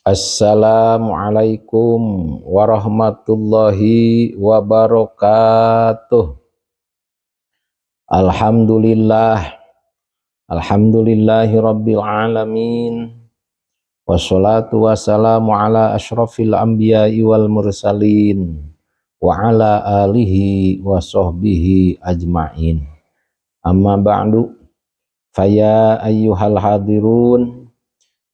Assalamualaikum warahmatullahi wabarakatuh. Alhamdulillah, alhamdulillahi rabbil alamin. Wassalatu wassalamu ala asyrafil anbiya'i wal mursalin wa ala alihi wa sahbihi ajmain. Amma ba'du. Faya ayyuhal hadirun,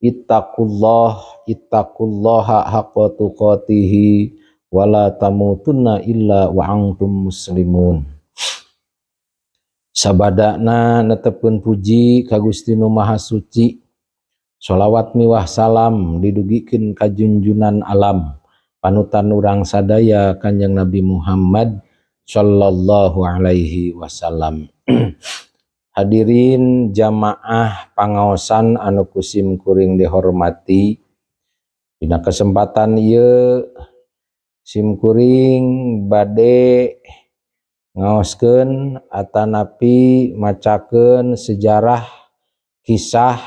ittaqullah, ittaqullaha haqqa tuqatihi wa la tamutunna illa wa antum muslimun. Sabadana netepkeun puji ka Gusti Nu Maha Suci. Sholawat miwah salam didugikeun ka junjunan alam, panutan urang sadaya, Kanjeng Nabi Muhammad sallallahu alaihi wasallam. Hadirin jamaah pangaosan anu ku sim kuring dihormati, dina kesempatan ieu sim kuring bade ngaoskeun atanapi macakeun sejarah kisah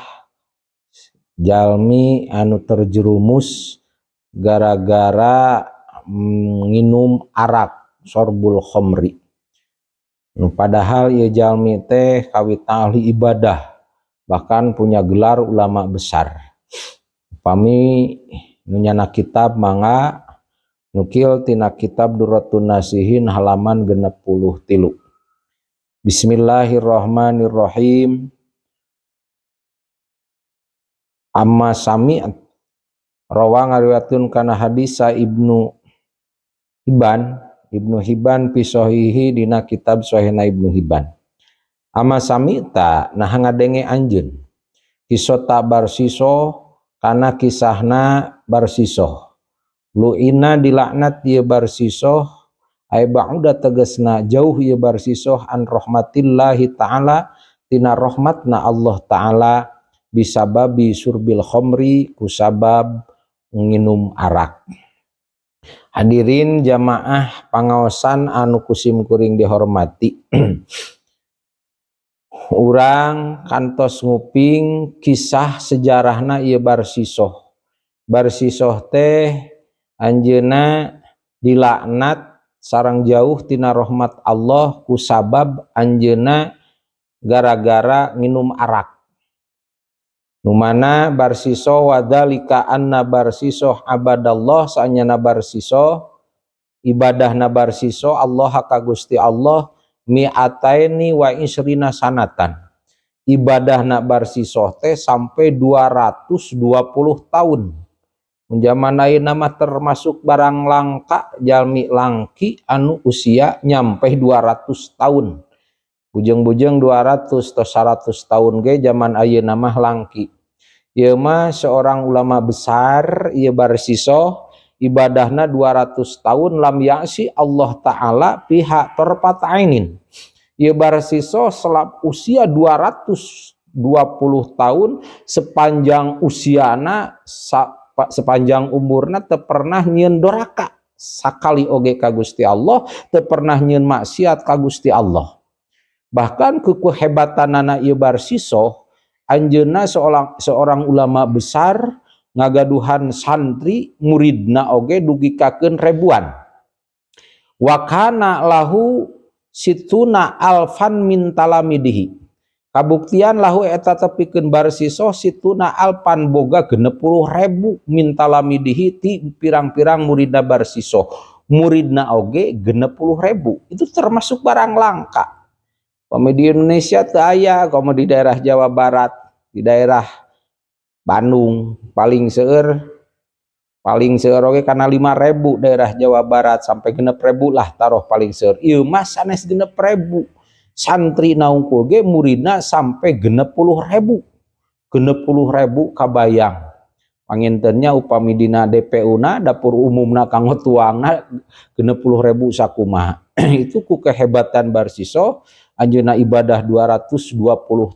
jalmi anu terjerumus gara-gara nginum arak, sorbul khomri. Nu padahal ieu jalmi teh kawita ahli ibadah, bahkan punya gelar ulama besar. Upami nu nyana kitab, mangga nukil tina kitab Durratun Nasihin halaman 63. Bismillahirrahmanirrahim. Amma sami rawa, ngariwayatkeun kana hadis Ibnu Hibban, Ibnu Hibban fi sahihi, dina kitab Sahihna Ibnu Hibban. Amma sami'ta, nah ngadenge anjeun, qissata Barsiso, kana kisahna Barsiso. Lu'ina, dilaknat ieu Barsiso, ay ba'uda, tegasna jauh ieu Barsiso, an rahmatillahi ta'ala, tina rahmatna Allah ta'ala, bisababi syurbil khomri, kusabab nginum arak. Hadirin jamaah pangaosan anu ku sim kuring dihormati, urang kantos nguping kisah sejarahna ieu Barsisoh. Barsisoh teh anjeunna dilaknat sareng jauh tina rahmat Allah kusabab anjeunna gara-gara nginum arak. Nu mana Barsiso, wadzalika anna Barsiso abadallah, saanyana Barsiso ibadahna Barsiso Allah ka Gusti Allah mi'ataini wa isrina sanatan. Ibadahna Barsiso teh sampai 220 tahun. Zaman ayeuna mah termasuk barang langka, jalmi langki anu usia nyampe 200 tahun. Bujeng-bujeng 200 atau 100 tahun ge zaman ayeuna mah langki. Ieu mah seorang ulama besar ieu Barsiso, ibadahna 200 tahun, lam ya'si Allah ta'ala fiha tarfat ainin. Ieu Barsiso selap usia 220 tahun, sepanjang usiana, sepanjang umurna teu pernah nyieun doraka sakali oge ka Gusti Allah, teu pernah nyieun maksiat ka Gusti Allah. Bahkan kehebatanana ieu Barsiso, anjeunna seorang ulama besar, ngagaduhan santri, muridna oge dugikakeun ribuan. Wa kana lahu situna alfan min talamidihi, kabuktian lahu eta tepikeun Barsiso, situna alpan, boga 60.000, min talamidihi, ti pirang-pirang muridna Barsiso. Muridna oge 60.000, itu termasuk barang langka. Pami di Indonesia teu aya, komo di daerah Jawa Barat, di daerah Bandung paling seueur, paling seueur oge kana 5.000 daerah Jawa Barat, sampai 6.000 lah taruh paling seueur. Ieu mah sanes 6.000 santri naungkul ge, muridna sampai 60.000. 60.000 kabayang. Pangintennya upami dina DPU na, dapur umumna, kanggo tuangna 60.000 sakumaha. Itu ku kehebatan Barsiso, anjeunna ibadah 220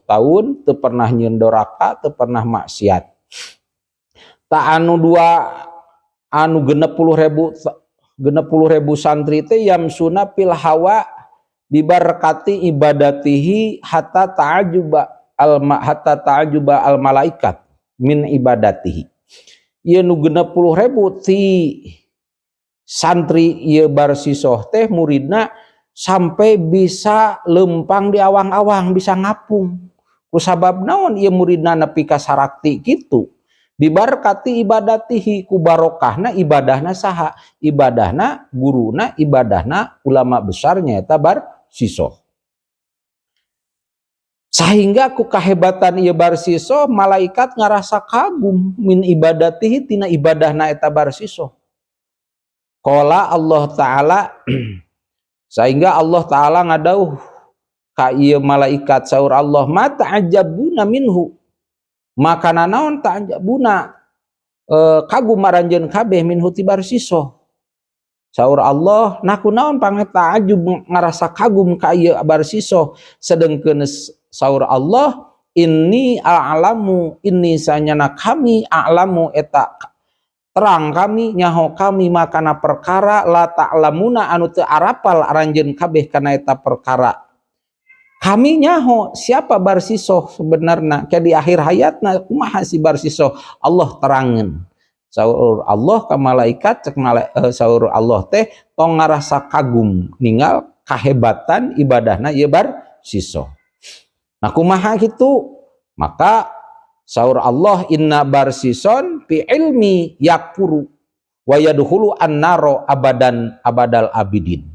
tahun teu pernah nyieun doraka, teu pernah maksiat. Tak anu dua anu 60.000 santri teh yamsuna fil hawa bibarakati ibadatihi hatta ta'ajuba al malaikat min ibadatihi. Ieu nu 60.000 ti santri ieu Barsisoh teh, muridna, sampai bisa lempang di awang-awang, bisa ngapung. Kusabab naon ieu muridna nepi ka sarakti kitu? Bibarkati ibadatihi, ku barokahna ibadahna saha? Ibadahna guruna, ibadahna ulama besarnya eta Barsisoh. Sehingga ku kahebatan ieu Barsisoh, malaikat ngarasa kagum min ibadatihi, tina ibadahna eta Barsisoh. Qala Allah Ta'ala, sehingga Allah Ta'ala ngadauh ka ieu malaikat. Saur Allah, ma ta'ajabuna minhu, maka naon ta'ajabuna, kagum aranjeun kabeh, minhu ti Barsisoh. Saur Allah, nah kunaon pange ta'ajub, ngarasa kagum ka ieu Barsisoh? Sedengkeun saur Allah, inni a'lamu, inni sanyana kami, a'lamu eta terang kami, nyaho kami, ma kana perkara, la ta'lamuna anu teu arapal aranjeun kabeh kana eta perkara. Kami nyaho siapa Barsisoh sebenarnya, kayak di akhir hayatna kumaha si Barsisoh, Allah terangeun. Saur Allah ka malaikat, cek saur Allah teh, tong ngarasa kagum ninggal kahebatan ibadahna ieu Barsisoh. Nah, kumaha kitu? Maka saur Allah, inna barsison fi ilmi yakfuru wa yadkhulu an-naro abadan abadal abidin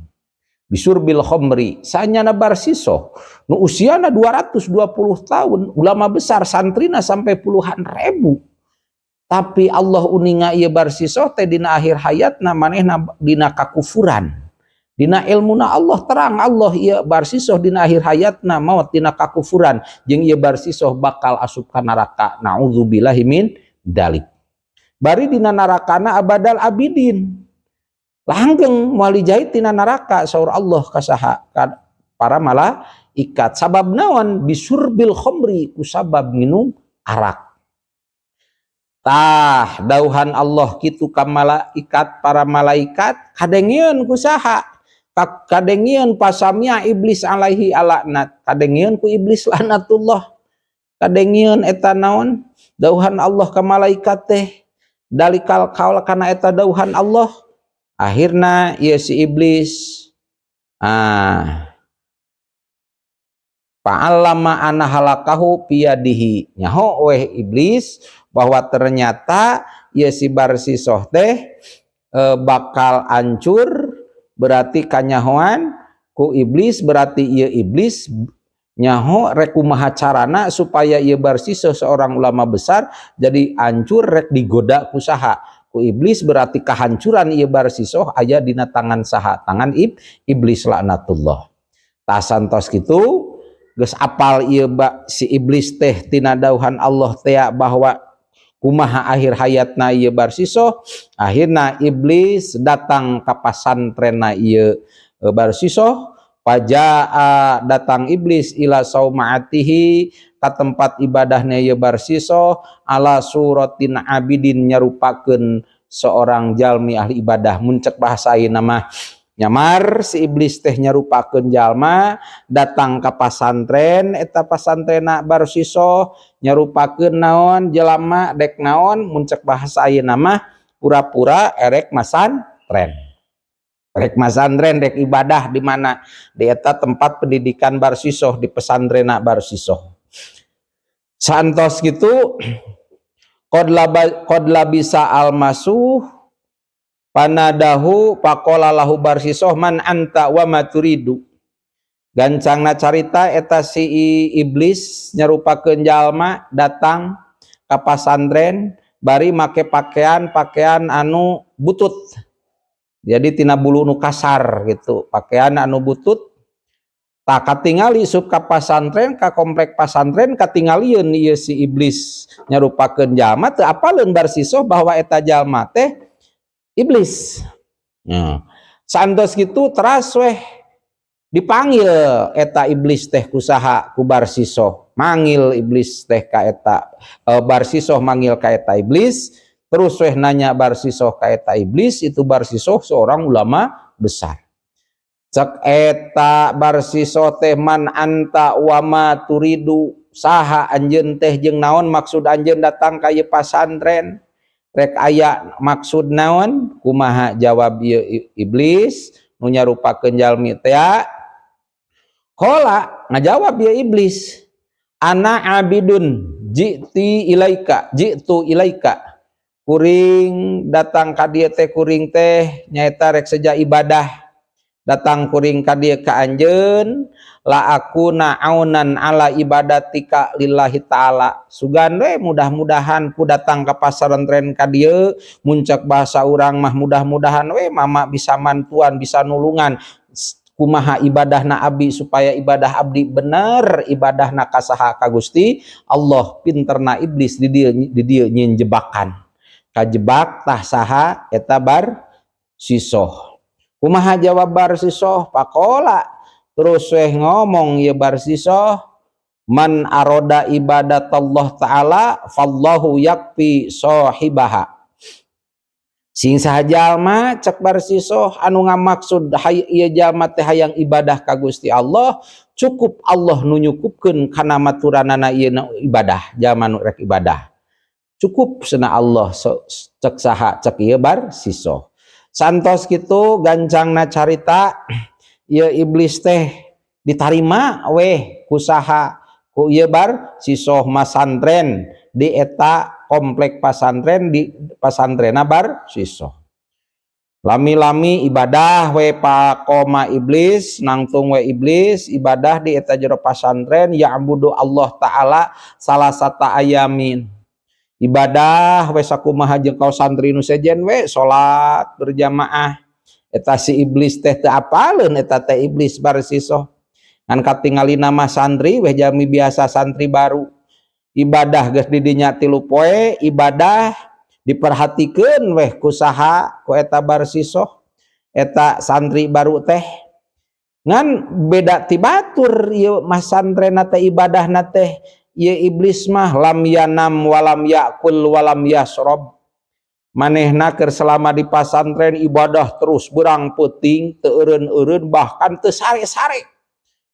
bisurbil khomri. Sanyana Barsisoh nu usiana 220 tahun, ulama besar, santrina sampai puluhan ribu, tapi Allah uninga ieu Barsisoh teh dina akhir hayatna manehna dina kakufuran. Dina ilmuna Allah, terang Allah, ieu Barsisoh dina akhir hayatna maut dina kakufuran, jeung ieu Barsisoh bakal asup ka neraka, naudzubillahi min dalik. Bari dina narakana abadal abidin, langgeng moal dijahit tina neraka. Saur Allah ka saha? Ka para malaikat. Sabab naon? Bisurbil khomri, kusabab minum arak. Tah, dauhan Allah kitu ka malaikat, para malaikat kadengieun ku saha? Kadengieun pasamia iblis alaihi alaknat, kadengieun ku iblis laknatullah. Kadengieun eta naon dauhan Allah ka malaikat teh, dalikal kaul kana eta dauhan Allah. Akhirna ieu si iblis, ah, fa'alama anna halakahu biyadihi, nyaho weh iblis bahwa ternyata ieu si Barsisoh teh bakal hancur. Berarti kanyahoan ku iblis, berarti ieu iblis nyaho rek kumaha carana supaya ieu Barsisoh, seorang ulama besar, jadi hancur. Rek digoda ku saha? Ku iblis. Berarti kehancuran ieu Barsisoh aya dina tangan saha? Tangan iblis laknatullah. Tah, santos kitu geus apal ieu si iblis teh tina dauhan Allah teh bahwa kumaha akhir hayatna ieu Barsisoh. Akhirna iblis datang ka pasantrenna ieu Barsisoh. Fajaa, datang iblis, ila saumaatihi, ka tempat ibadahnya ieu Barsisoh, ala suratin abidin, nyarupakeun seorang jalmi ahli ibadah. Mun cek bahasa ayeuna mah nyamar. Si iblis teh nyarupakeun jalma, datang ka pasantren eta, pasantrena Barsisoh, nyarupakeun naon, jelema. Dek naon? Mun cek bahasa ayeuna mah pura-pura erek masantren, rek masantren, rek ibadah. Di mana? Di eta tempat pendidikan Barsisoh, di pesantrena Barsisoh. Santos gitu, qad labisa almasuh panadahu faqala lahu Barsisoh, man anta wa ma turidu. Gancangna carita, eta si iblis nyarupakeun jalma datang ka pasantren bari make pakaian pakaian anu butut, jadi tina bulu nu kasar gitu, pakaian anu butut. Tak katingali asup ka pasantren, ka komplek pasantren, katingalieun ieu si iblis nyarupakeun jalma. Teu apaleun Barsisoh bahwa eta jalma teh iblis. Nah, santos gitu teras weh dipanggil eta iblis teh ku saha? Ku Barsisoh. Manggil iblis teh ka eta, Barsisoh manggil ka eta iblis. Terus weh nanya Barsisoh ka eta iblis. Itu Barsisoh seorang ulama besar. Cek eta Barsisoh teh, man anta wama turidu, saha anjeun teh jeung naon maksud anjeun datang ka ieu pasantren? Rek aya maksud naon? Kumaha jawab ieu iblis nu nyarupakeun jalmi teh? Qala, ngajawab ieu iblis, ana abidun ji'ti ilaika, ji'tu ilaika, kuring datang ka dieu teh, kuring teh nyaeta rek seja ibadah, datang kuring ka dieu ka anjeun, la akuna aunan ala ibadatika lillahi ta'ala. Sugan we mudah-mudahan ku datang ka pasantren ka dieu, muncak bahasa urang mah, mudah-mudahan we mama bisa mantuan, bisa nulungan kumaha ibadahna abdi supaya ibadah abdi bener ibadahna ka saha? Ka Gusti Allah. Pinterna iblis di dieu nyieun jebakan. Kajebak tah saha eta? Barsisoh. Kumaha jawab Barsisoh? Faqola, terus weh ngomong ya Barsisoh, man aroda ibadat Allah ta'ala fallahu yakfi sahibaha. Sing saha jalma, cek Barsisoh, anu ngamaksud ieu jalma teh hayang ibadah ka Gusti Allah, cukup Allah nu nyukupkeun kana maturanana ieu ibadah. Jalma nu rek ibadah cukup cenah Allah. So, cek saha? Cek ieu Barsisoh. Santos kitu gancangna carita, ieu iblis teh ditarima weh ku saha? Ku ieu Barsisoh, masantren di eta komplek pasantren, di pasantrena Barsisoh. Lami-lami ibadah we pakoma iblis, nangtung we iblis ibadah di eta jero pasantren, ya'budu Allah ta'ala salasata ayamin. Ibadah we sakumaha jeung kaum santri nu sejen we, salat berjamaah. Eta si iblis teh teu apaleun, eta teh iblis Barsisoh ngan katingali nama santri weh, jami biasa santri baru ibadah geus di dinya 3 poe ibadah. Diperhatikeun weh ku saha? Ku eta Barsisoh, eta santri baru teh. Ngan beda ti batur ieu mah santrena teh ibadahna teh, ieu iblis mah lam yanam walam yakul walam yasrob. Manehna keur selama di pasantren ibadah terus berang peuting, teu eureun-eureun, bahkan teu sare-sare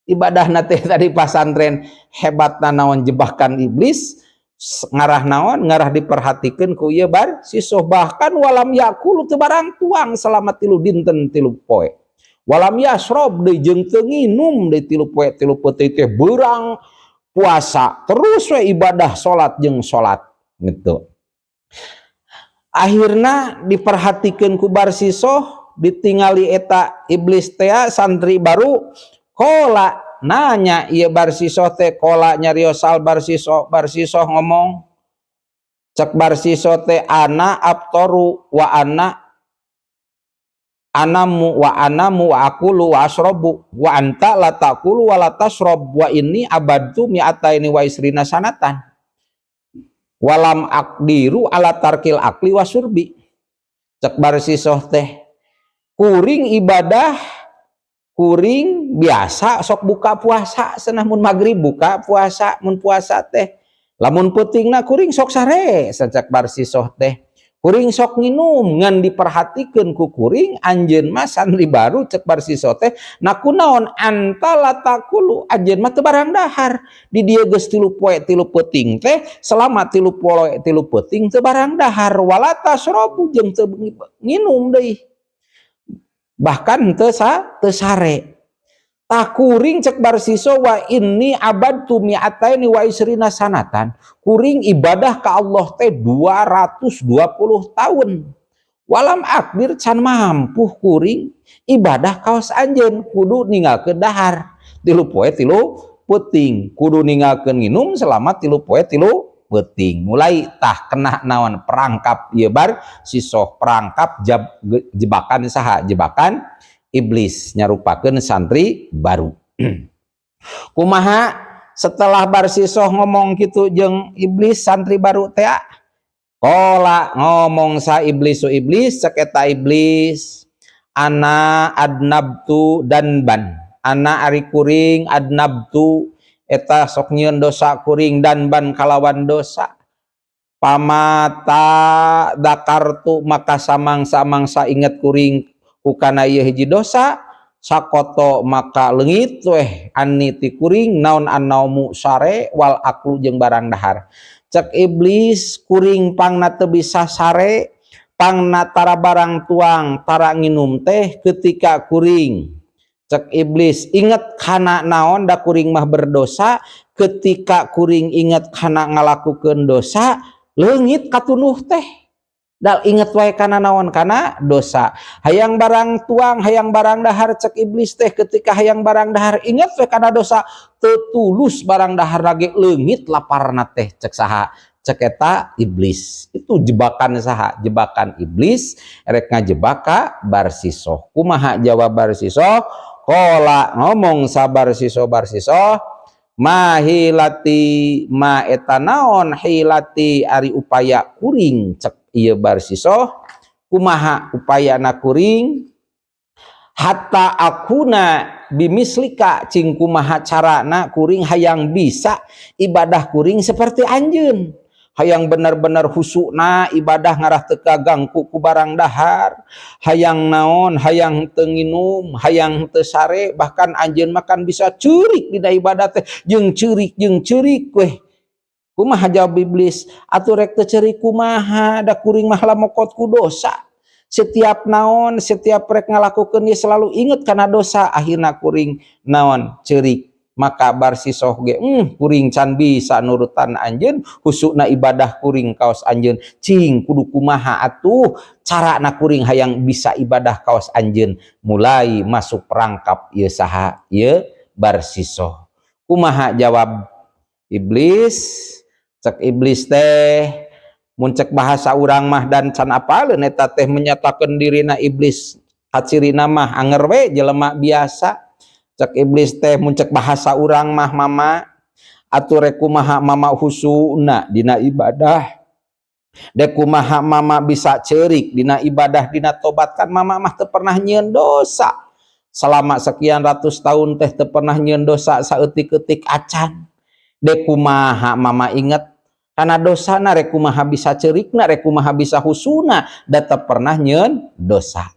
ibadahna teh tadi pasantren. Hebatna naon? Jebakan iblis ngarah naon? Ngarah diperhatikeun ku ieu Barsisoh. Bahkan walam yakul, teu barang tuang selama 3 dinten 3 poe, walam yasrob deui, jeung teu nginum deui 3 poe 3 peuting teh, beurang puasa terus we ibadah, salat jeung salat gitu. Akhirna diperhatikan ku Barsisoh, ditingali eta iblis teh santri baru. Qola, nanya ieu Barsisoh teh, qola, nyariosal Barsisoh. Barsisoh ngomong, cek Barsisoh teh, ana aftoru wa ana anamu wa anamu wa akulu wa asrobu wa anta la ta'kulu wa la tasrob wa inni abadtu mi'ataini wa isrina sanatan walam aqdiru ala tarkil akli wa surbi. Cek Barsisoh teh, kuring ibadah, kuring biasa sok buka puasa cenah, mun maghrib buka puasa, mun puasa teh lamun peutingna kuring sok sare. Cek Barsisoh teh, kuring sok nginum, ngan diperhatikeun ku kuring anjeun mah santri baru, cek Barsisoh teh, na kunaon anta la ta'kulu, anjeun mah teu barang dahar di dieu geus 3 poe 3 peuting teh, selama 3 poe 3 peuting teu barang dahar, wala tasrobu, jeung teu nginum deui, bahkan teu sa teu sare. Tah kuring, cek Barsisoh, wa inni abadtu mi'ataini wa isrina sanatan, kuring ibadah ka Allah teh 220 tahun, walam aqdir, can mampu kuring ibadah kaos anjeun, kudu ninggalkeun dahar 3 poe 3 peuting, kudu ninggalkeun nginum selama 3 poe 3 peuting. Mulai tah kena naon? Perangkap ieu Barsisoh, perangkap jebakan saha? Jebakan iblis nyarupakeun santri baru. Kumaha setelah Barsisoh ngomong gitu jeung iblis santri baru teh? Qola, ngomong sa iblis su iblis, cek eta iblis, ana adnabtu danban, ana ari kuring, adnabtu eta sok nyieun dosa kuring, danban kalawan dosa, pamata dakartu, maka samangsa-mangsa inget kuring kukana ieu hiji dosa, sakoto, maka leungit weh, anni ti kuring naon, annaumu sare, wal aklu jeung barang dahar. Cek iblis, kuring pangna teu bisa sare, pangna tara barang tuang, tara nginum teh ketika kuring, cek iblis, inget kana naon, da kuring mah berdosa. Ketika kuring inget kana ngalakukeun dosa, leungit katunuh teh. Dal inget wae kana naon, kana dosa. Hayang barang tuang, hayang barang dahar, cek iblis teh, ketika hayang barang dahar inget we kana dosa, teu tulus barang dahar lagi, leungit laparna teh. Cek saha? Cek eta iblis. Itu jebakan saha? Jebakan iblis rek ngajebak ka Barsisoh. Kumaha jawab Barsisoh? Qala, ngomong saha Barsisoh? Barsisoh, ma hilati, ma eta naon, hilati ari upaya kuring. Cek ieu Barsisoh, kumaha upayana kuring? Hatta akuna bimislika, cing kumaha carana kuring hayang bisa ibadah kuring seperti anjeun, hayang benar-benar husukna ibadah ngarah teu kaganggu ku barang dahar, hayang naon, hayang teu nginum, hayang teu sare, bahkan anjeun makan bisa ceurik dina ibadah teh, jeung ceurik jeung ceurik weh. Kumaha jawab iblis? Atuh rek teu ceurik kumaha, da kuring mah lamokot ku dosa. Setiap naon, setiap rek ngalakukeun ieu selalu inget kana dosa, akhirna kuring naon, ceurik. Maka Barsisoh ge, kuring can bisa nurutan anjeun husukna ibadah kuring kaos anjeun. Cing kudu kumaha atuh carana kuring hayang bisa ibadah kaos anjeun? Mulai masuk perangkap ieu saha? Ieu Barsisoh. Kumaha jawab iblis? Cek iblis teh, mun cek bahasa urang mah dan can apaleun eta teh menyatakan dirina iblis, kacirina mah anger we jelema biasa. Cek iblis teh, mun cek bahasa urang mah, mama atuh rek kumaha mama husuna dina ibadah, dek kumaha mama bisa ceurik dina ibadah, dina tobat? Kan mama mah teu pernah nyieun dosa selama sekian ratus tahun teh, teu pernah nyieun dosa saeutik-eutik acan. Dek kumaha mama inget karena dosana, rek kumaha bisa ceurikna, rek kumaha bisa husuna, da teu pernah nyieun dosa?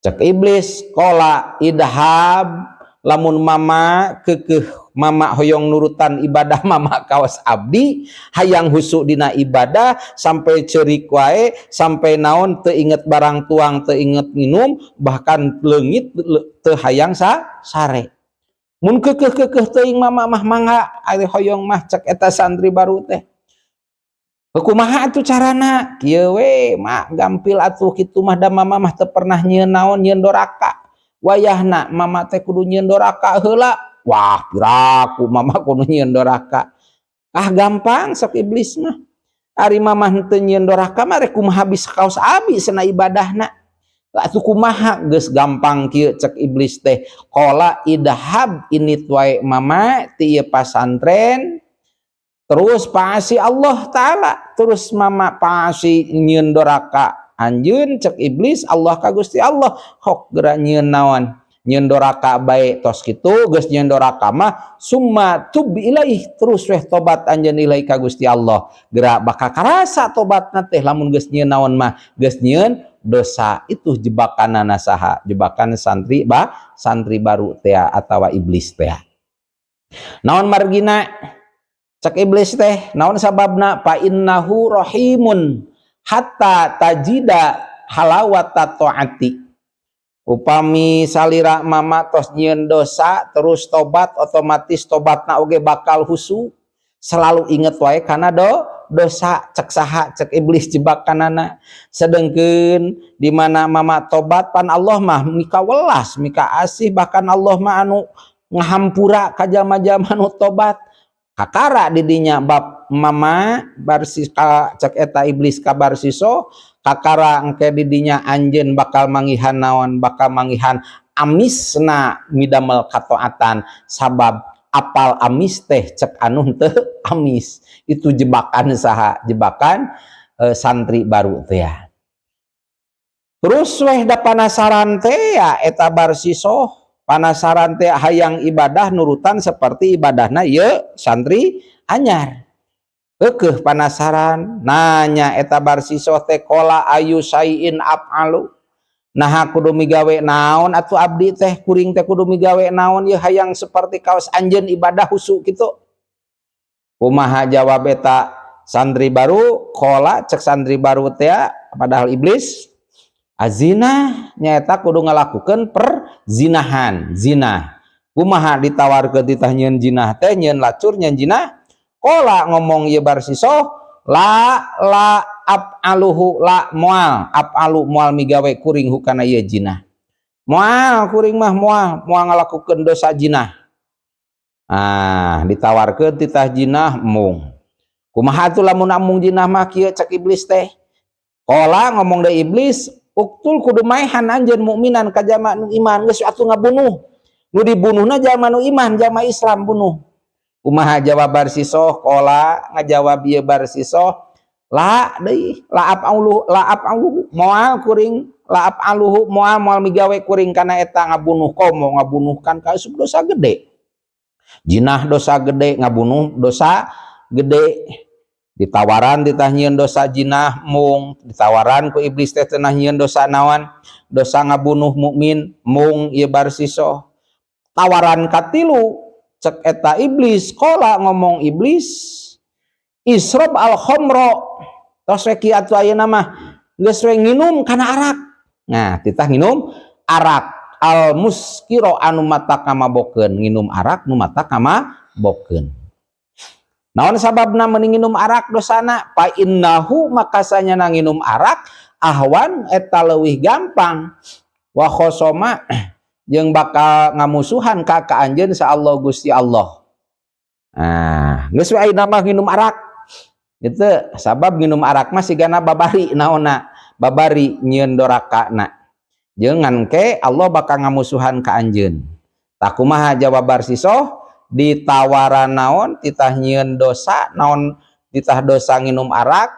Cek iblis, qala idhab, lamun mama kekeh, mama hoyong nurutan ibadah mama kawas abdi, hayang husuk dina ibadah sampai ceurik wae, sampai naon, teu inget barang tuang, teu inget minum, bahkan leungit teu hayang sare, mun kekeh-kekeh teuing mama mah, mangga ari hoyong mah. Cek eta santri baru teh, kumaha atuh carana? Kieu we mak, gampil atuh kitu mah, da mama mah teu pernah nyieun naon, nyieun doraka. Wayahna mama teh kudu nyieun doraka heula. Wah, piraku mama kudu nyieun doraka? Ah, gampang, sok iblis mah, ari mama henteu nyieun doraka mah rek kumaha bisa kaos abi cenah ibadahna? Atuh kumaha? Geus gampang kieu, cek iblis teh. Qala idhab, indit wae mama ti ieu pasantren, terus paasi Allah Ta'ala, terus mama paasi nyieun doraka anjeun, cek iblis, Allah ka Gusti Allah. Hok geura nyieun naon, nyieun doraka bae. Tos kitu geus nyieun doraka mah, summa tub ilaih, terus weh tobat anjeun, ilaih ka Gusti Allah, geura bakal karasa tobatna teh lamun geus nyieun naon mah, geus nyieun dosa. Itu jebakan saha? Jebakan santri baru teh atawa iblis teh. Naon margina? Cek iblis teh, naon sababna? Fa innahu rahimun hatta tajida halawata taati. Upami salira mama tos nyieun dosa terus tobat, otomatis tobatna oge bakal husu, selalu inget wae kana dosa. Cek saha? Cek iblis jebakanana. Sedengkeun di mana mama tobat, pan Allah mah mika welas, mika asih, bahkan Allah mah anu ngahampura ka jalma-jalma nu tobat. Kakara didinya bab mama Barsis ka, cek eta iblis ka Barsiso, kakara engke didinya anjeun bakal manggihan naon, bakal manggihan amisna midamel kataatan, sabab apal amis teh cek anu teu amis. Itu jebakan saha? Jebakan santri baru teh ya. Terus weh da panasaran teh ya eta Barsiso, panasaran teh hayang ibadah nurutan seperti ibadahna ieu santri anyar. Kekeh panasaran, nanya eta Barsiso teh, qala ayyu syai'in af'alu, nah kudu migawe naon atuh abdi teh, kuring teh kudu migawe naon ye hayang seperti kaos anjeun ibadah husu kitu? Kumaha jawab eta? Santri baru, qala, cek santri baru teh padahal iblis, azina, nyaeta kudu ngalakukeun perzinahan, zina. Kumaha ditawarkeun titah nyieun jinah teh, nyieun lacur, nyieun jinah? Qala, ngomong ieu Barsisoh, la, la af'aluhu, la moal, af'alu moal migawe kuring hu kana ieu jinah. Moal kuring mah, moal moal ngalakukeun dosa jinah. Ah, ditawarkeun titah jinah, mung. Kumaha atuh lamun amung jinah mah kieu, cek iblis teh? Qala, ngomong deui iblis, uqtul, kudu maehan anjeun, mukminan ka jalma nu iman. Geus atuh ngabunuh. Nu dibunuhna jalma nu iman, jalma Islam bunuh. Kumaha jawab Barsisoh? Qala, ngajawab ieu Barsisoh, la deui, la af'alu, la af'alu, moal kuring, la af'aluhu, moal moal migawe kuring kana eta ngabunuh. Komo ngabunuh kan kaasup dosa gede. Jinah dosa gede, ngabunuh dosa gede. Ditawaran ditah nyieun dosa jinah, mung. Ditawaran ku iblis teh cenah nyieun dosa naon, dosa ngabunuh mukmin, mung ieu Barsisoh. Tawaran katilu cek eta iblis, qala, ngomong iblis, isrob al khamro, tos we kieu atuh ayeuna mah, geus we nginum kana arak. Nah, titah nginum arak, al muskiro, anu matak ngamabokeun, nginum arak nu matak ngamabokeun. Naon sababna mending nginum arak dosana? Fa innahu, maka sanyana nginum arak, ahwan, eta leuwih gampang, wa khosoma, jeung bakal ngamusuhan ka anjeun sa Allah Gusti Allah. Nah, geus we ayeuna mah nginum arak. Gitu, sabab nginum arak mah sigana babari naonna, babari nyieun dorakana. Jeung ngan ke Allah bakal ngamusuhan ka anjeun. Tah, kumaha jawab Barsisoh? Ditawaran naon, titah nyieun dosa naon, titah dosa nginum arak,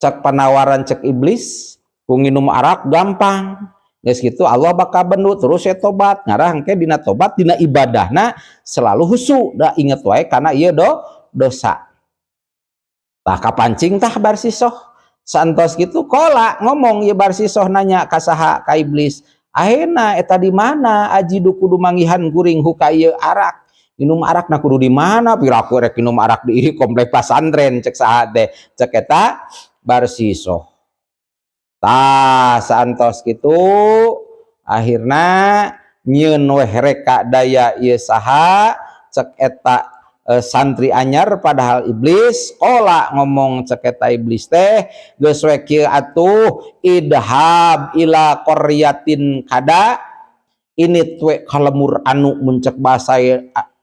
cek penawaran cek iblis ku nginum arak gampang, geus kitu Allah bakal bendu, terus ya tobat, ngarah engke dina tobat, dina ibadahna selalu husu, da inget wae kana ieu dosa. Tah, kapancing tah Barsisoh. Santos kitu, qala, ngomong ieu Barsisoh, nanya ka saha, ka iblis, aena, eta di mana, ajidu, kudu manggihan kuring, hu ka ieu arak? Minum arak na kudu di mana? Piraku rek minum arak di komplek pasantren, cek saha teh, cek eta Barsisoh. Tah, saantos kitu akhirna nyieun weh reka daya ieu saha, cek eta santri anyar padahal iblis, qala, ngomong cek eta iblis teh, geus we kieu atuh, idhab ila qaryatin kada, ini we ka lembur anu, mun cek bahasa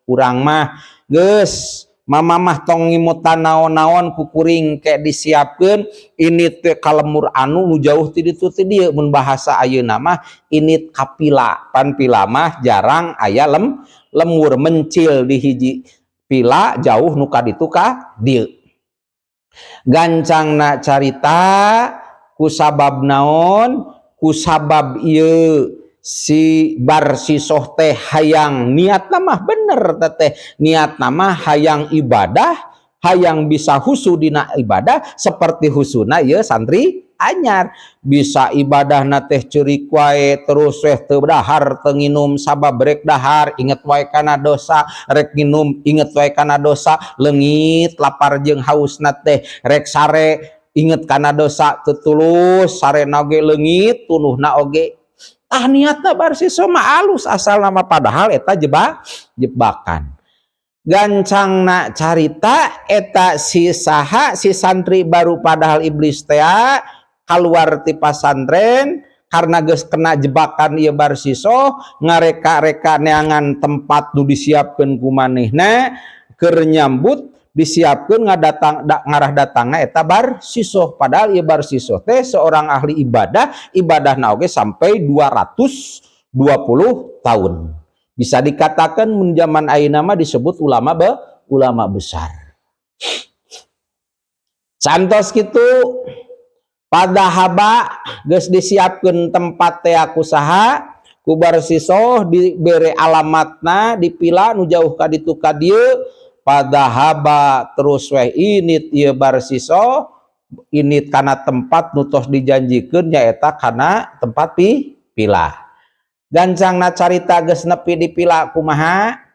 urang mah, geus mama mah tong ngimutan naon-naon, ku kuring ke disiapkeun, ini teh ka lembur anu nu jauh ti ditu ti dieu. Mun bahasa ayeuna mah ini ka pila, pan pila mah jarang aya lembur, mencil di hiji pila jauh nu ka ditu ka dieu. Gancangna carita, ku sabab naon, ku sabab ieu si Barsisoh teh hayang, niatna mah bener teteh, niatna mah hayang ibadah, hayang bisa husu dina ibadah seperti husuna ieu santri anyar, bisa ibadah teh ceurik wae terus weh, teu dahar teu nginum, sabab rek dahar inget wae kana dosa, rek nginum inget wae kana dosa, leungit lapar jeung hausna teh, rek sare inget kana dosa, teu tulus sarena oge, leungit tunuhna oge. Ah, niatna Barsisoh mah alus asal nama, padahal eta jebakan. Gancangna carita, eta si saha, si santri baru padahal iblis teh keluar ti pasantren karena geus kena jebakan ieu Barsisoh, ngareka-reka neangan tempat nu disiapkeun ku manehna keur nyambut, disiapkeun ngadatang da, ngarah datangna eta Barsisoh. Padahal ieu Barsisoh teh seorang ahli ibadah, ibadahna oge sampai 220 tahun, bisa dikatakan mun zaman ayeuna mah disebut ulama besar. Santos kitu, padahaba, geus disiapkeun tempat teh ku saha, ku Barsisoh, dibere alamatna di pila nu jauh ka ditu ka dieu. Padahaba, terus weh init ieu Barsisoh, init kana tempat nu tos dijanjikeun, nyaeta kana tempat pila. Gancangna carita, geus nepi di pila kumaha?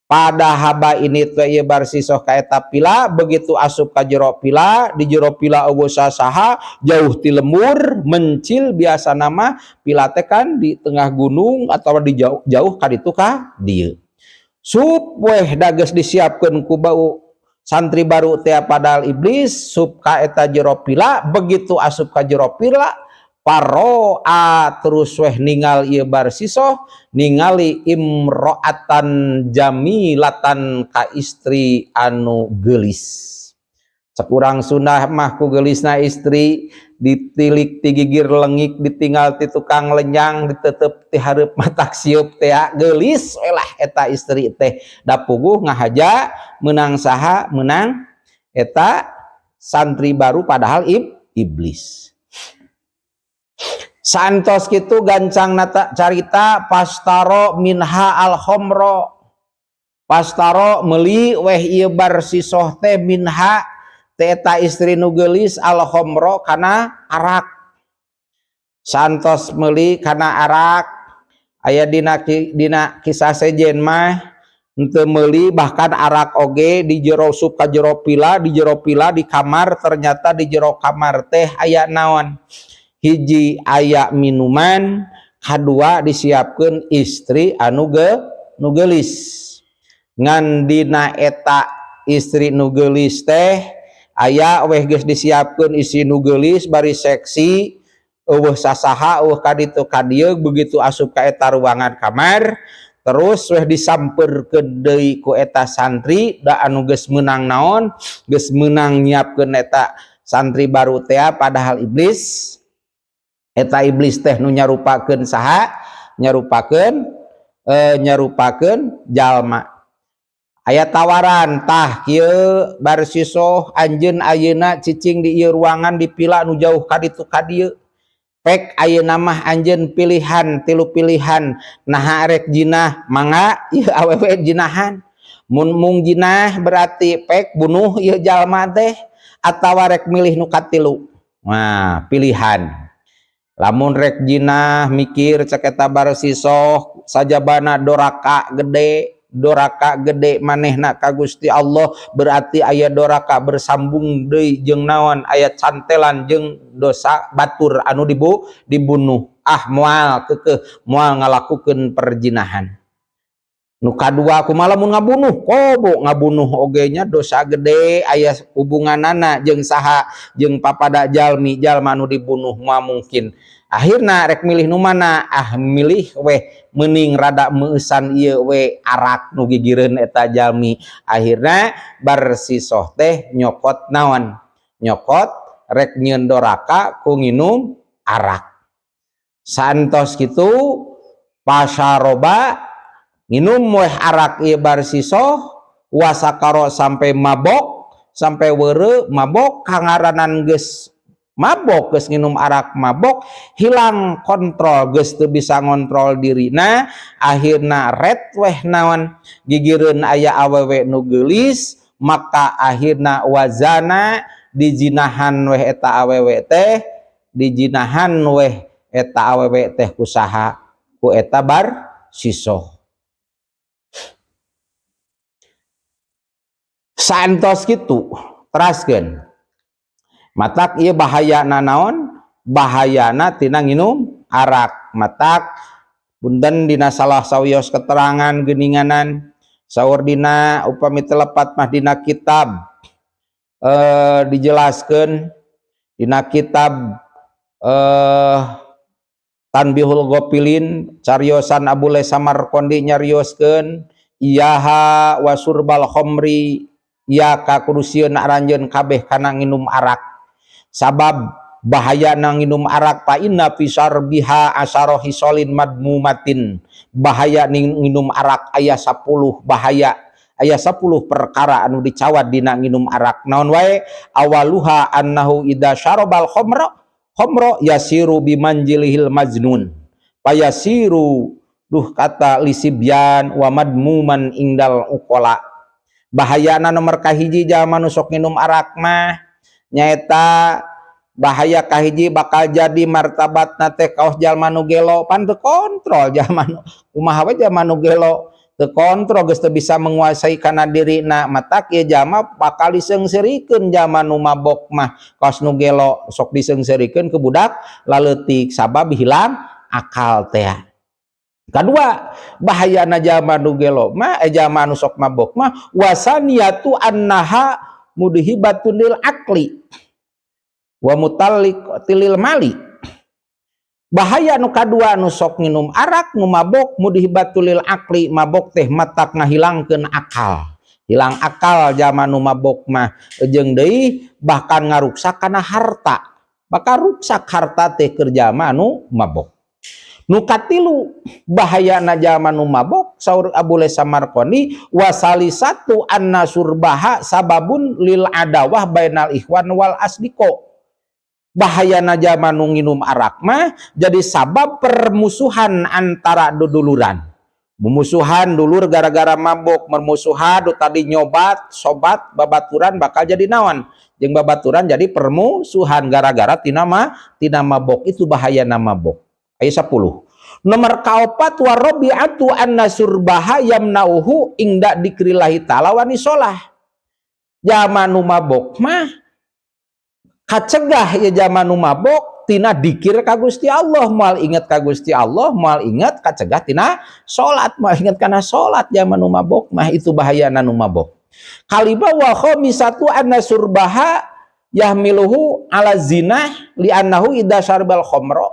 Pada haba ini teh ieu Barsisoh ka eta pila. Begitu asup ka jero pila, di jero pila euweuh sasaha, jauh ti lembur mencil. Biasa nama pila teh kan di tengah gunung atau di jauh jauh ka ditu ka dieu. Sup weh, da geus disiapkeun ku bau santri baru teh, padahal iblis. Sup ka eta jero pila. Begitu asup ka jero pila, paroa terus weh ningal ieu Barsisoh, ningali imro'atan jamilatan, ka istri anu geulis. Cek urang Sunda mah, ku geulisna istri ditilik ti gigir lengik, ditinggal ti tukang lenyang, ditetep ti hareup matak sieup teh. Geulis we lah eta istri teh. Da puguh ngahaja meunang saha? Meunang eta santri baru, padahal iblis. Santos kitu gancang nata carita. Fashtaro minha al khomro, fashtaro meuli weh ieu Barsisoh teh, minha eta istri nu geulis, al khomro kana arak. Santos meuli kana arak, aya dina kisah sejen mah henteu meuli bahkan arak oge. Di jero, sup ka jero pila, di jero pila, di kamar, ternyata di jero kamar teh aya naon? Hiji, aya minuman. Kadua, disiapkeun istri anu nu geulis. Ngan dina eta istri nu geulis teh aya weh, geus disiapkeun istri nu geulis bari seksi, euweuh sasaha, euweuh ka ditu ka dieu. Begitu asup ka eta ruangan kamar, terus weh disampeurkeun deui ku eta santri, da anu geus meunang naon, geus meunang nyiapkeun eta santri baru teh, padahal iblis. Eta iblis teh nu nyarupakeun saha? Nyarupakeun jalma. Aya tawaran, "Tah kieu, Barsisoh, anjeun ayeuna cicing di ieu ruangan, di pila nu jauh ka ditu ka dieu. Pek ayeuna mah anjeun pilihan, tilu pilihan. Naha rek jinah, mangga ieu awewe jinahan. Mun mung jinah berarti pek bunuh ieu jalma teh, atawa rek milih nu katilu." Nah, pilihan. Lamun rek jinah, mikir cek eta Barsisoh, sajabana doraka gede, doraka gede manehna ka Gusti Allah, berarti aya doraka bersambung deui jeung naon, aya cantelan jeung dosa batur anu dibunuh. Ah, moal, keukeuh moal ngalakukeun perjinahan. Nu kadua kumaha lamun ngabunuh? Komo ngabunuh oge nya dosa gede, aya hubunganana jeung saha? Jeung papada jalmi, jalma anu dibunuh, moal mungkin. Akhirna rek milih nu mana? Ah, milih weh meuning rada meueusan ieu we arak nu gigireun eta jalmi. Akhirna Barsisoh teh nyokot naon? Nyokot rek nyieun doraka ku nginum arak. Santos kitu, fasyaroba, nginum weh arak ieu Barsisoh, wasakaro, sampai mabok, sampai weureu mabok. Kangaranan geus mabok, geus nginum arak mabok, hilang kontrol, geus teu bisa ngontrol dirina. Akhirna ret weh naon, gigireun aya awewe nu geulis. Maka akhirna wazana, dijinahan weh eta awewe teh, dijinahan weh eta awewe teh ku saha? Ku eta Barsisoh. Saentos kitu teraskeun, matak ieu bahayana naon? Bahayana tina nginum arak. Matak punten, dina salah sawios keterangan geuninganan, saur dina, upami teu lepat mah dina kitab, dijelaskeun dina kitab Tanbihul Ghafilin, cariosan Abu Lais Samarqandi, nyarioskeun iyaha wasurbal khomri, ya ka kudu sieun aranjeun kabeh kana nginum arak. Sabab bahaya na nginum arak, fa inna fi syarbiha asyara hisolin madmumatin. Bahaya nginum arak aya 10 bahaya, aya 10 perkara anu dicawat dina nginum arak. Naon wae? Awaluha annahu idza syarabal khomra yasiru bimanjilihil majnun, fayasiru duh kata lisibyan wa madmuman indal uqala. Bahayana nomor kahiji, jalma nu sok nginum arak mah nyaeta bahaya kahiji bakal jadi martabatna teh kaos jalma nu gelo. Pan teu kontrol jalma nu kumaha we, jalma nu gelo. Teu kontrol, geus teu bisa menguasai kana dirina. Matak ieu jalma bakal diseungseurikeun. Jalma nu mabok mah kos nu gelo, sok diseungseurikeun ke budak laleutik, sabab hilang akal teh. Kedua, bahayana jalma nu gelo mah, jalma nu sok mabok mah, wasaniyatu annaha mudhibatun lil aqli wa mutalliqatil mali. Bahaya nu kadua, nu sok nginum arak, nu mabok, mudhibatul lil aqli, mabok teh matak ngahilangkeun akal, hilang akal jalma nu mabok mah. Jeung deui bahkan ngaruksak kana harta, bakal ruksak harta teh keur jalma nu mabok. Nu katilu, bahayana jalma nu mabok, saur Abu Lais Samarqandi, wasalisatu anna surbaha sababun lil adawah bainal ikhwan wal asdiqo. Bahayana jalma nu nginum arak mah jadi sabab permusuhan antara duduluran, memusuhan dulur gara-gara mabok, mermusuhan. Du tadi nyobat sobat babaturan bakal jadi naon jeung babaturan, jadi permusuhan gara-gara tina mabok. Itu bahayana mabok. Ayat 10. Nomor kaopat, warabi'atu anna surbaha yamnauhu inda dzikrillahi ta'ala wa nisolah. Jalma nu mabok mah kacegah ya, jalma nu mabok tina dikir ka Gusti Allah, moal inget ka Gusti Allah, moal inget, kacegah tina salat, moal inget kana salat jalma nu mabok mah. Itu bahayana nu mabok. Kalima, wa khamisatu anna surbaha yahmiluhu ala zinah li'annahu idza syaribal khamra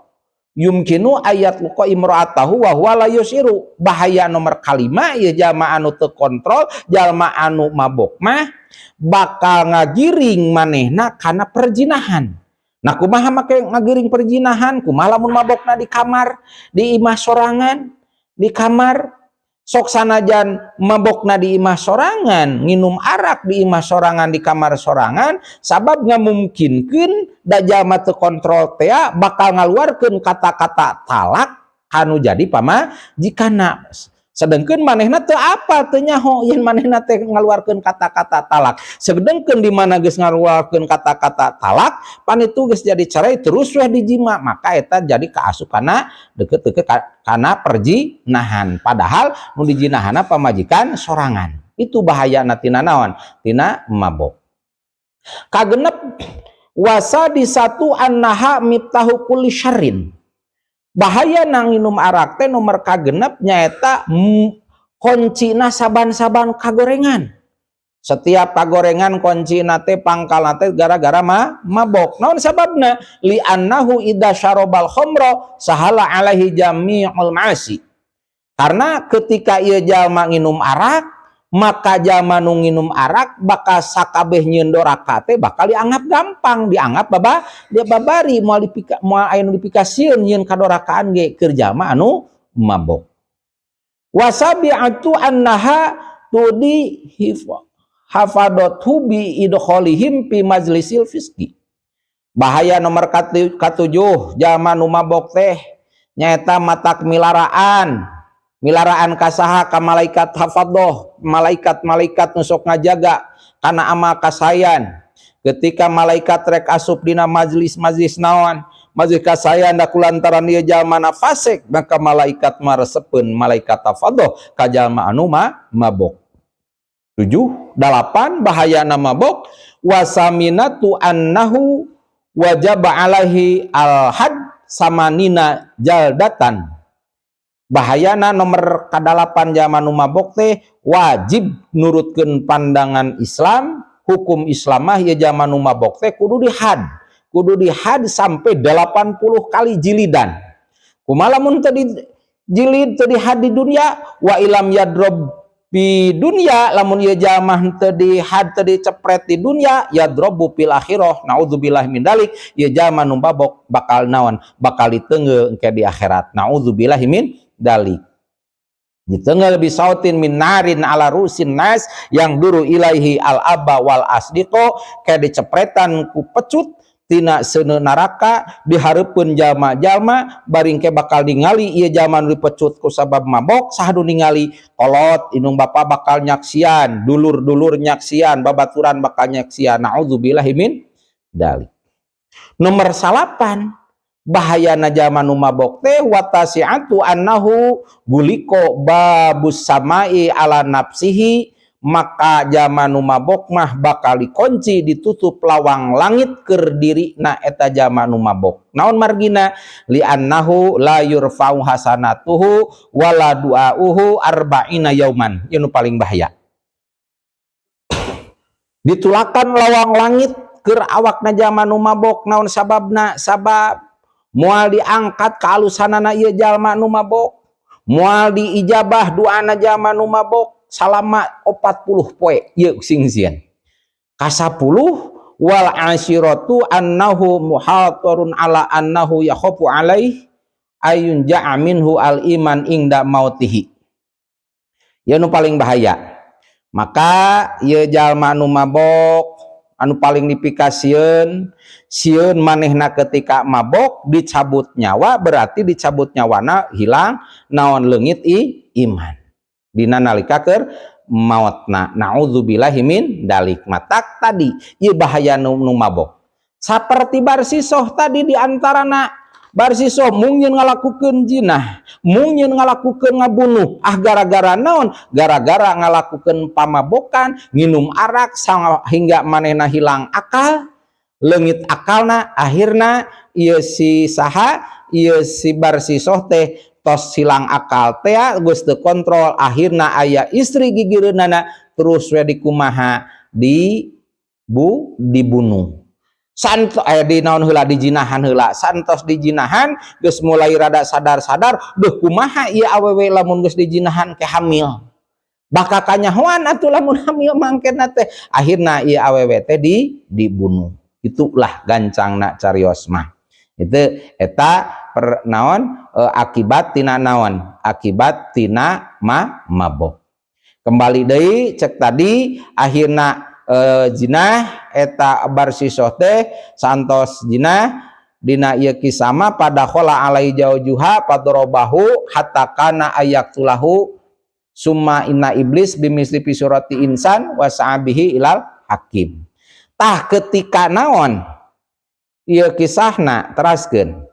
yumkinu ayatluqa imra'atahu wa huwa la yusiru. Bahaya nomor kalima ya, jalma anu teu kontrol, jalma anu mabok mah bakal ngagiring manehna kana perjinahan. Nah, kumaha make ngagiring perjinahan? Kumaha lamun mabokna di kamar, di imah sorangan, di kamar? Sok sanajan mabokna di imah sorangan, nginum arak di imah sorangan, di kamar sorangan, sabab ngamungkinkeun da jalma teu kontrol teh bakal ngaluarkeun kata-kata talak anu jadi pamajikanna. Sedangkan manehna teu apa, teu nyaho yen manehna teh ngaluarkeun kata-kata talak. Sedangkan di mana geus ngaluarkeun kata-kata talak, pan itu geus jadi cerai, terus weh dijima, maka eta jadi kaasup kana deket-deket kana perjinahan. Padahal nu dijinahanna pamajikan sorangan. Itu bahayana tina naon? Tina mabok. Kagenep, wasadisatu annaha miftahu kulli syarrin. Bahaya nang minum arak teh nomor kagenep nyaeta kuncina saban-saban kagorengan. Setiap kagorengan kuncina teh, pangkalna teh gara-gara mabok. Naon sababna? Li annahu idza syarabal khamra sahala alaihi jami'ul ma'asi. Karena ketika ieu jalma nginum arak, maka jalma nu nginum arak bakal sakabeh nyieun doraka teh bakal dianggap gampang, dianggap baba dia babari, moal dipika, moal aya nu dipikasieun nyieun kadorakaan ge keur jalma anu mabok. Wasabi'atu annaha tudi hafadatu bi idkhalihim fi majlisil fiski. Bahaya nomor katujuh jalma nu mabok teh nyaeta matak milaraan. Milaraan kasaha? Ka malaikat hafadoh, malaikat-malaikat nu sok ngajaga kana amal kasayan. Ketika malaikat rek asup dina majlis-majlis naon, majlis kasayan, da kulantaran ieu jalma na fasik, maka malaikat maresepeun, malaikat hafadoh ka jalma anu mabok. Tujuh, dalapan, bahayana mabok, wasaminatu annahu wajaba alaihi al-had samanina jaldatan. Bahayana nomor kadalapan, jalma nu mabok teh wajib nurutkeun pandangan Islam, hukum Islam mah ya jalma nu mabok teh kudu dihad, kudu dihad sampai 80 kali jilidan. Kumaha lamun teu dijilid, teu dihad di dunia? Wa ilam yadrob di dunia, lamun ieu jalma teu dihad, teu dicepret di dunia, yadrobu fil akhirah, naudzubillah min dalik. Ieu jalma nu mabok bakal naon? Bakal diteungeul engke di akhirat, naudzubillah min dalik. Diteungeul bisautin min narin ala rusin nas yang duru ilaihi al aba wal asdiqo, kayak dicepretan ku pecut tina seuneu neraka dihareupeun jalma-jalma, baring ke bakal ningali ieu jalma nu dipecut ku sabab mabok. Saha nu ningali? Kolot, indung bapa bakal nyaksian, dulur-dulur nyaksian, babaturan bakal nyaksian, naudzubillahi min dalik. Nomor 9. Bahayana jalma nu mabok teh والتاسعة أنه غلق باب السماء على نفسه, maka jalma nu mabok mah bakal dikunci, ditutup lawang langit keur dirina eta jalma nu mabok. Naon margina? لأنه لا يرفع حسناته ولا دعاؤه 40 يوما. Ieu nu paling bahaya, ditulakan lawang langit keur awakna jalma nu mabok. Naon sababna? Sabab moal diangkat kaalusanana ieu jalma nu mabok, moal diijabah doana jalma nu mabok salama 40 poe. Ieu sing sieun. Kasapuluh, والعاشرة أنه محاطر على أنه يخاف عليه أن ينزع منه الإيمان عند موته. Ya, nu paling bahaya, maka ieu jalma nu mabok anu paling dipikasieun sieun manehna ketika mabok dicabut nyawa, berarti dicabut nyawana hilang naon? Leungit iman dina nalika keur maotna. نعوذ بالله من ذلك. Matak tadi ieu bahaya nu mabok saperti Barsisoh tadi. Di antarana Barsisoh mungkin ngalakukeun jinah, mungkin ngalakukeun ngabunuh. Ah, gara-gara naon? Gara-gara ngalakukeun pamabokan, nginum arak hingga manehna hilang akal, leungit akalna. Akhirna ieu si saha, ieu si Barsisoh teh tos hilang akal teh, geus teu kontrol. Akhirna aya istri gigireunana, terus we dikumaha, di bu dibunuh. Santo aya di naon heula, dijinahan heula. Santos dijinahan, geus mulai rada sadar-sadar, duh, kumaha ieu awewe lamun geus dijinahan ke hamil, bakal kanyahoan atuh lamun hamil mangkena teh. Akhirna ieu awewe teh dibunuh. Itulah gancangna carios mah. Itu eta per naon, akibat tina naon, akibat tina mabok. Kembali deui, cek tadi, akhirna jinah eta Barsisoh teh. Santos jinah, dina ieu kisah mah فدخل عليه زوجها فضربه حتى كاد أن يقتله ثم إن إبليس بمثل في صورة إنسان وسعى به إلى الحاكم. Tah, ketika naon ieu kisahna, teraskeun,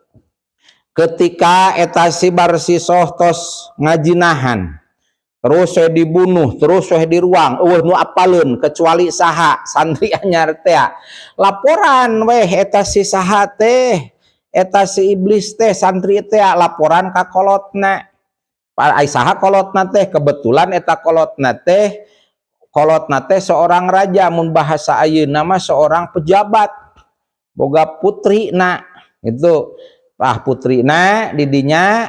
ketika eta si Barsisoh tos ngajinahan, terus saya dibunuh, terus saya di ruang, euweuh nu apaleun kecuali saha, santri anyar teh. Laporan weh eta si saha teh, eta si iblis teh, santri teh laporan ka kolotna. Ai saha kolotna teh? Kebetulan eta kolotna teh seorang raja, mun bahasa ayeuna mah seorang pejabat, boga putri na itu. Ah, putrina didinya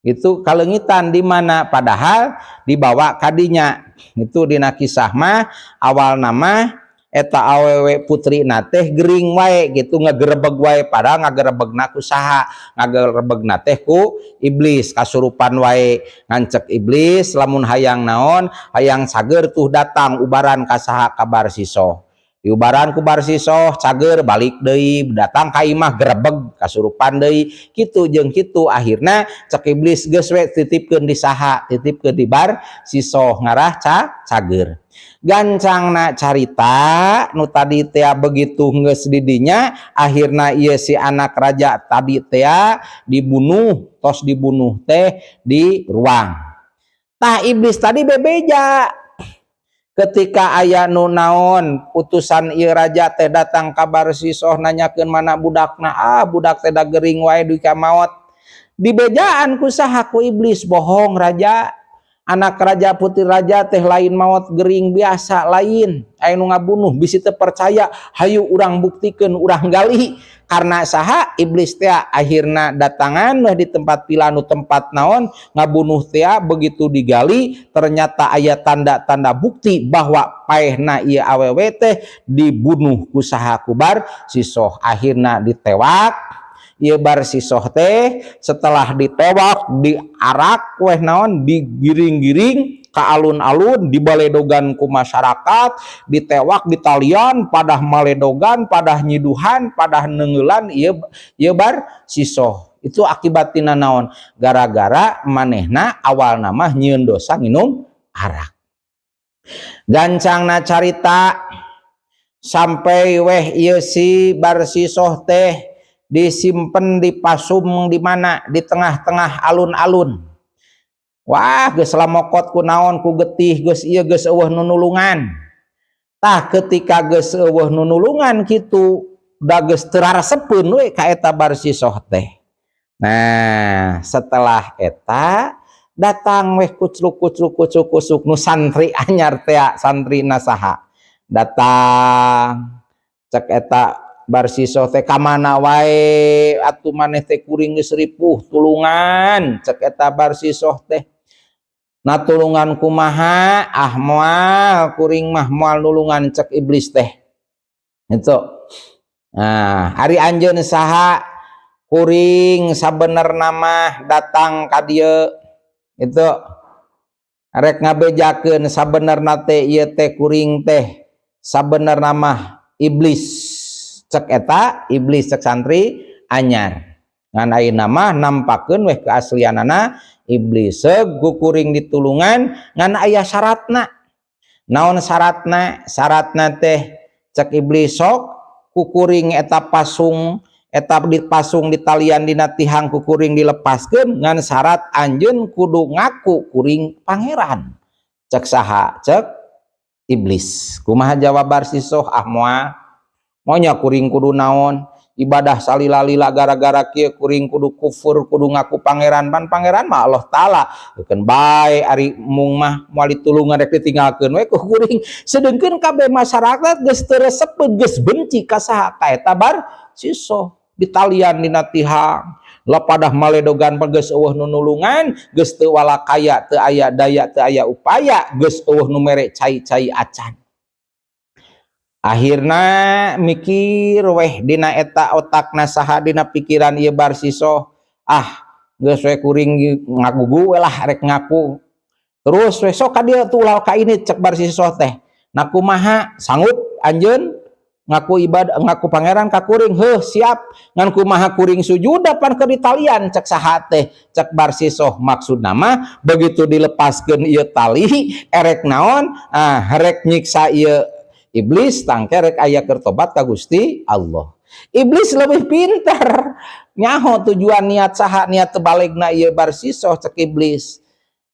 itu kaleungitan di mana, padahal dibawa kadinya itu. Dina kisah mah awal nama eta awewe putri teh gering wae gitu, ngegerebeg wae, padahal ngagerebegna ku saha? Ngagerebegna teh ku iblis, kasurupan wae. Ngancek iblis lamun hayang naon, hayang cager tuh datang ubaran ka saha? Ka Barsisoh. Diubaran ku Barsisoh, cager, balik deui, datang ka imah, gerebeg, kasurupan deui, kitu jeung kitu. Akhirna cek iblis, geus we titipkeun di saha? Titipkeun di Barsisoh, ngarah cager. Gancangna carita nu tadi teh, begitu geus didinya, akhirna ieu si anak raja tadi teh dibunuh. Tos dibunuh teh di ruang. Tah, iblis tadi bebeja ketika aya nu naon, utusan ieu raja teh datang ka Barsisoh nanyakeun mana budakna. Ah, budak teh da gering wae dugi ka maot. Dibejaan ku saha? Ku iblis. "Bohong, raja. Anak raja, putri raja teh lain maot gering biasa, lain, aya nu ngabunuh. Bisi teu percaya, hayu urang buktikeun, urang gali." Karena saha? Iblis teh. Akhirna datangan weh di tempat pilanu, tempat naon, ngabunuh teh. Begitu digali, ternyata aya tanda-tanda bukti bahwa paehna ieu awewe teh dibunuh ku saha? Ku Barsisoh. Akhirna ditewak ieu Barsisoh teh. Setelah ditewak, diarak weh naon, digiring-giring ke alun-alun, dibaledogan ku masyarakat, ditewak di talian, padah maledogan, padah nyiduhan, padah neunggeulan ieu ieu Barsisoh. Itu akibat tina naon? Gara-gara manehna awal nama nyieun dosa nginum arak. Gancangna carita, sampai weh ieu si Barsisoh teh Disimpen, dipasung di mana? Di tengah-tengah alun-alun. Wah, geus lamokot ku naon, ku getih, geus ieu, geus euweuh nu nulungan. Tah, ketika geus euweuh nu nulungan kitu, da geus teu raresepeun we ka eta Barsisoh teh. Nah, setelah eta datang weh kucluk kucluk kucluk kucluk nu santri anyar teh. Santri saha datang, cek eta Barsisoh teh, "Ka mana wae atuh maneh teh? Kuring geus ripuh, tulungan," cek eta Barsisoh teh. "Na tulungan kumaha?" "Ah, moal, kuring mah moal nulungan," cek iblis teh itu. "Nah, ari anjeun saha?" "Kuring sabenerna mah datang ka dieu itu rek ngabejakeun sabenerna teh ieu teh kuring teh sabenerna mah iblis," cek eta iblis, cek santri anyar. Ngan ayeuna mah nampakeun weh keaslianana iblis. "Seug kuring ditulungan, ngan aya syaratna." "Naon syaratna?" "Syaratna teh," cek iblis, "sok kukuring eta pasung eta dipasung di talian dina tihang, kukuring dilepaskeun, ngan syarat anjeun kudu ngaku kuring pangeran." Cek saha? Cek iblis. Kumaha jawab Barsisoh? "Ah, moal maunya kuring kudu naon ibadah salila-lila gara-gara kieu kuring kudu kufur, kudu ngaku pangeran. Pan pangeran mah Allah Taala. Keun bae, ari mung mah moal ditulungan, rek ditinggalkeun we ku kuring." Sedengkeun kabeh masyarakat geus teu resepeun, geus benci ka saha? Ka eta Barsisoh. Ditalian dina tihang lapadah maledogan, geus euweuh nu nulungan, geus teu walakaya, teu aya daya, teu aya upaya, geus euweuh nu mere cai-cai acan. Akhirna mikir weh dina eta otakna saha, dina pikiran ieu Barsisoh, "Ah, geus we kuring ngagugu we lah, rek ngaku terus we. Sok ka dieu tuh, ulah ka ini," cek Barsisoh teh. "Nah, kumaha, sanggup anjeun ngaku ibadah, ngaku pangeran ka kuring?" "Heuh, siap. Ngan kumaha kuring sujud pan keur ditalian?" Cek saha teh? Cek Barsisoh. Maksudna mah begitu dilepaskeun ieu tali erek naon? Ah, rek nyiksa ieu iblis, tangke rek aya keur tobat ka Gusti Allah. Iblis lebih pintar, nyaho tujuan niat saha, niat tebalegna ieu Barsisoh. Cek iblis,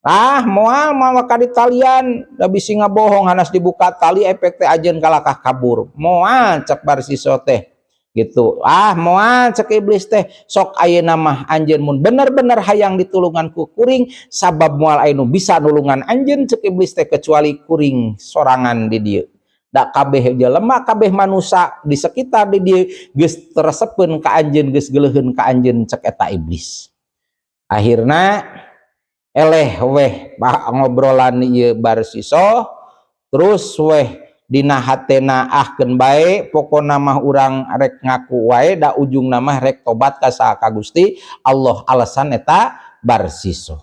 "Ah, moal moal ka ditalian, da bisi ngabohong, hanas dibuka tali efek teh ajeun kalakah kabur. Moal," cek Barsisoh teh gitu. "Ah, moal," cek iblis teh. "Sok ayeuna mah anjeun mun bener-bener hayang ditulungan ku kuring, sabab moal aya nu bisa nulungan anjeun," cek iblis teh, "kecuali kuring sorangan di dieu. Da kabeh jelema, kabeh manusia di sekitar di dieu geus teresepeun ka anjeun, geus geuleuheun ka anjeun," cek eta iblis. Akhirna eleh weh ngobrolan ieu Barsisoh, terus weh dina hatena, "Ah, keun bae, pokona mah urang rek ngaku wae, da ujungna mah rek tobat ka saha? Ka Gusti Allah." Alasan eta Barsisoh.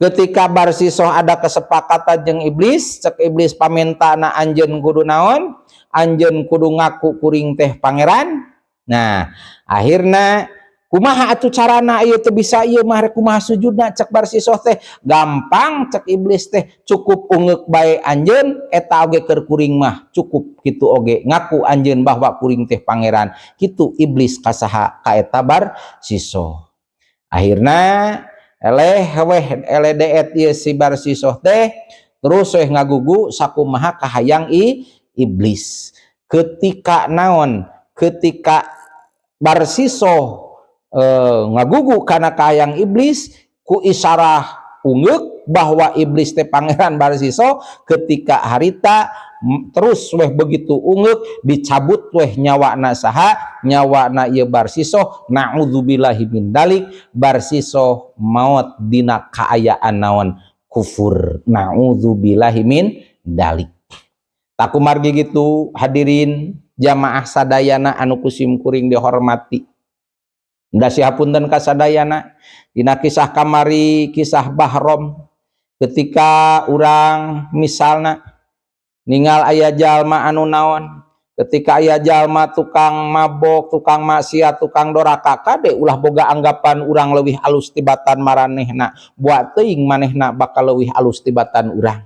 Ketika Barsisoh ada kesepakatan jeung iblis, cek iblis, "Pamintana anjeun kudu naon? Anjeun kudu ngaku kuring teh pangeran." Nah, akhirna, "Kumaha atuh carana ieu? Teu bisa ieu mah, rek kumaha sujudna?" cek Barsisoh teh. "Gampang," cek iblis teh, "cukup ungeuk bae anjeun, eta oge keur kuring mah cukup kitu oge, ngaku anjeun bahwa kuring teh pangeran." Kitu iblis ka saha? Ka eta Barsisoh. Akhirna eleh weh, eleh deet ieu si Barsisoh teh, terus weh ngagugu sakumaha kahayang iblis. Ketika naon? Ketika Barsisoh ngagugu kana kahayang iblis ku isyarah ungeuk bahwa iblis teh pangeran Barsisoh, ketika harita terus weh begitu ungeuk, dicabut weh nyawana saha? Nyawana ieu Barsisoh. Naudzubillahi min dalik. Barsisoh maot dina kaayaan naon? Kufur. Naudzubillahi min dalik. Tah, kumargi gitu, hadirin jamaah sadayana anu kusim kuring dihormati, da sihapunten ka sadayana, dina kisah kamari, kisah Bahrom, ketika urang misalna ningal aya jalma anu naon, ketika aya jalma tukang mabok, tukang maksiat, tukang doraka, kade ulah boga anggapan urang leuwih alus tibatan maranehna. Buat teuing manehna bakal leuwih alus tibatan urang.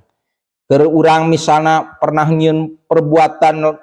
Keur urang misalna pernah nyieun perbuatan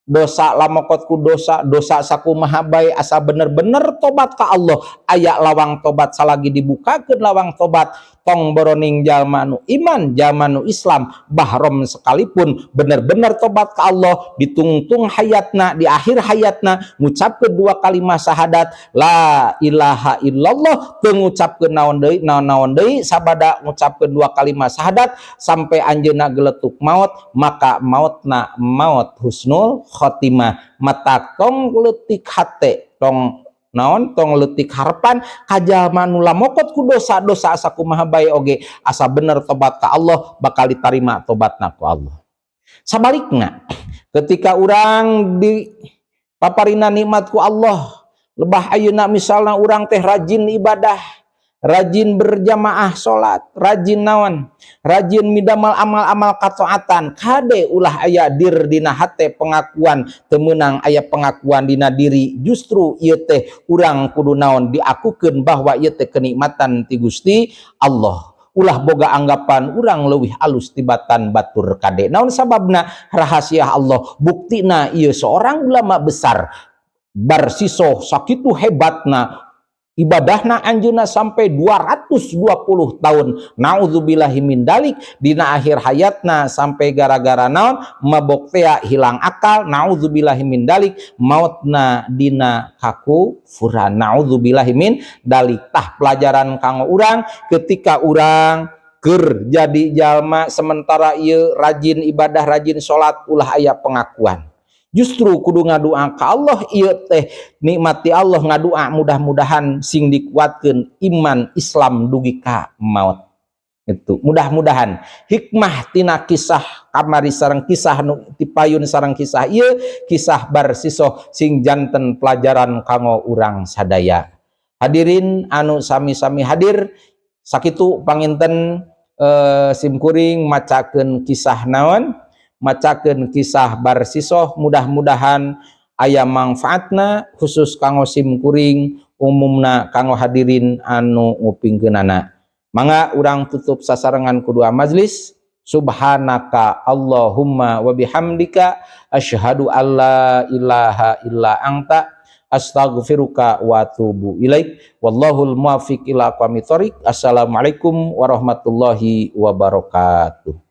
Dosa lamokot ku dosa, dosa sakumaha bae, asa bener-bener tobat ka Allah, aya lawang tobat. Salagi dibukakeun lawang tobat, tong boroning jalma nu iman, jalma nu Islam, bahrom sekalipun bener-bener tobat ka Allah, ditungtung hayatna, di akhir hayatna ngucapkeun dua kalimat syahadat la ilaha illallah, teu ngucapkeun naon deui, naon-naon deui, sabada ngucapkeun dua kalimat syahadat sampai anjeunna geletuk maut, maka mautna maut husnul khotimah. Mata tong leutik hate, tong naon, tong leutik harapan ka jalma nu lamokot ku dosa, dosa sakumaha bae oge, asa bener tobat ka Allah, bakal ditarima tobatna ku Allah. Sabalikna, ketika urang di paparina nikmat ku Allah, lebah ayeuna misalna urang teh rajin ibadah, rajin berjamaah salat, rajin naon, rajin midamal amal-amal kataatan, kade ulah aya dir dina hate pengakuan, teu meunang aya pengakuan dina diri. Justru ieu teh urang kudu naon, diakukeun bahwa ieu teh kenikmatan ti Gusti Allah. Ulah boga anggapan urang leuwih alus tibatan batur. Kade, naon sababna? Rahasia Allah. Buktina ieu seorang ulama besar Barsiso, sakitu hebatna ibadahna anjeunna sampai 220 tahun, naudzubillahi min dalik, dina akhir hayatna sampai gara-gara naon, mabok tea, hilang akal, naudzubillahi min dalik, mautna dina kakufuran, naudzubillahi min dalik. Tah, pelajaran kanggo urang, ketika urang keur jadi jalma sementara ieu rajin ibadah, rajin salat, ulah aya pengakuan. Justru kudu ngadua ka Allah, ieu teh nikmati Allah, ngadua mudah-mudahan sing dikuatkeun iman Islam dugi ka maut. Itu mudah-mudahan hikmah tina kisah kamari sareng kisah nu tipayun sareng kisah ieu, kisah Barsiso, sing janten pelajaran kanggo urang sadaya. Hadirin anu sami-sami hadir, sakitu panginten simkuring macakeun kisah naon, macakeun kisah Barsisoh. Mudah-mudahan aya manfaatna, khusus kanggo simkuring, umumna kanggo hadirin anu ngupingkeunana. Mangga urang tutup sasarengan ku doa majlis. Subhanaka Allahumma wa bihamdika, asyhadu alla ilaha illa anta, astaghfiruka wa atubu ilaik. Wallahul muwaffiq ila aqwamit thoriq. Assalamualaikum warahmatullahi wabarakatuh.